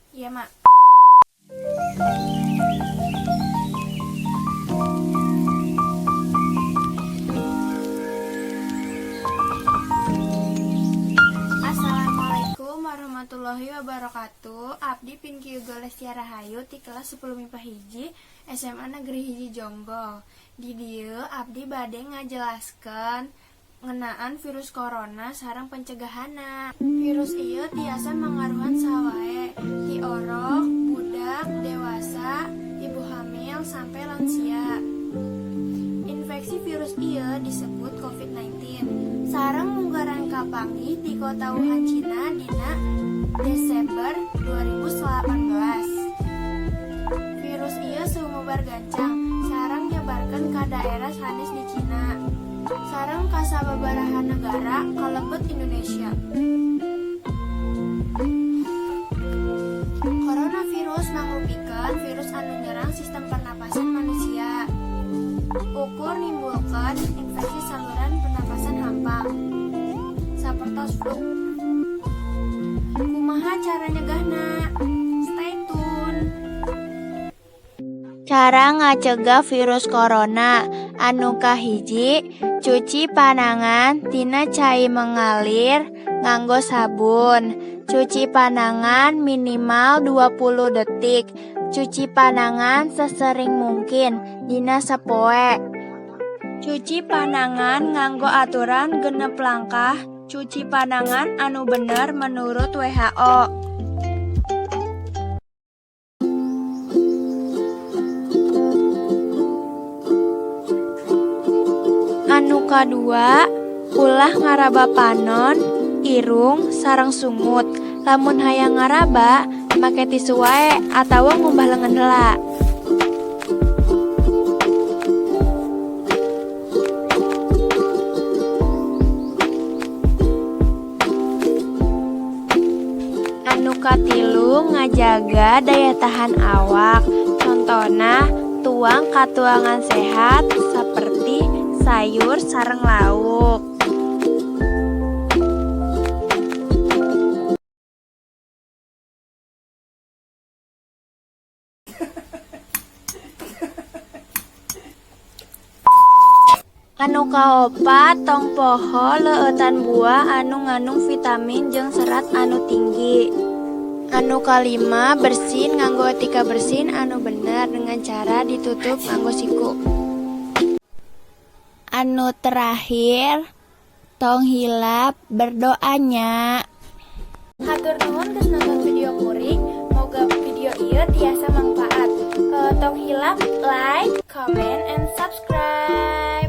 Iya, Mak. Assalamualaikum warahmatullahi wabarakatuh. Abdi Pinky Yugo Lestia Rahayu ti kelas 10 MIPA 1 SMA Negeri 1 Jonggol. Di dieu abdi bade ngajelaskeun ngeunaan virus corona sareng pencegahanna. Virus ieu tiasa mangaruhan saha wae, ti orok, budak, dewasa, ibu hamil sampai lansia. Infeksi virus ieu disebut COVID-19. Sareng munggaran kapanggih di kota Wuhan, Cina, dina Desember 2018. Virus ieu sumebar gancang sareng nyebarkeun ka daerah sanes di Cina sareng ka sababaraha negara, kalebet Indonesia. Coronavirus mangrupikeun virus anu nyerang sistem pernapasan manusia. Ukur nimbulkeun infeksi saluran pernapasan hampang, sapertos flu. Kumaha cara nyegahna? Stay tune. Cara ngacegah virus corona anu kahiji, cuci panangan tina cai mengalir nganggo sabun. Cuci panangan minimal 20 detik. Cuci panangan sesering mungkin dina sapoe. Cuci panangan nganggo aturan 6 langkah cuci panangan anu bener menurut WHO. Anu kadua, ulah ngaraba panon, irung, sareng sungut. Lamun hayang ngaraba, make tisu wae atawa ngumbah lengan heula. Anu katilu, ngajaga daya tahan awak. Contona tuang katuangan sehat seperti sayur sareng lauk. Anu kaopat, tong poho leueutan buah anu ngandung vitamin jeung serat anu tinggi. Anu kalima, bersin nganggo etika bersin anu bener dengan cara ditutup nganggo siku. Anu terakhir, tong hilap berdoanya. Hatur nuhun geus nonton video kuring, moga video ieu tiasa manfaat. Tong hilap like, comment, and subscribe.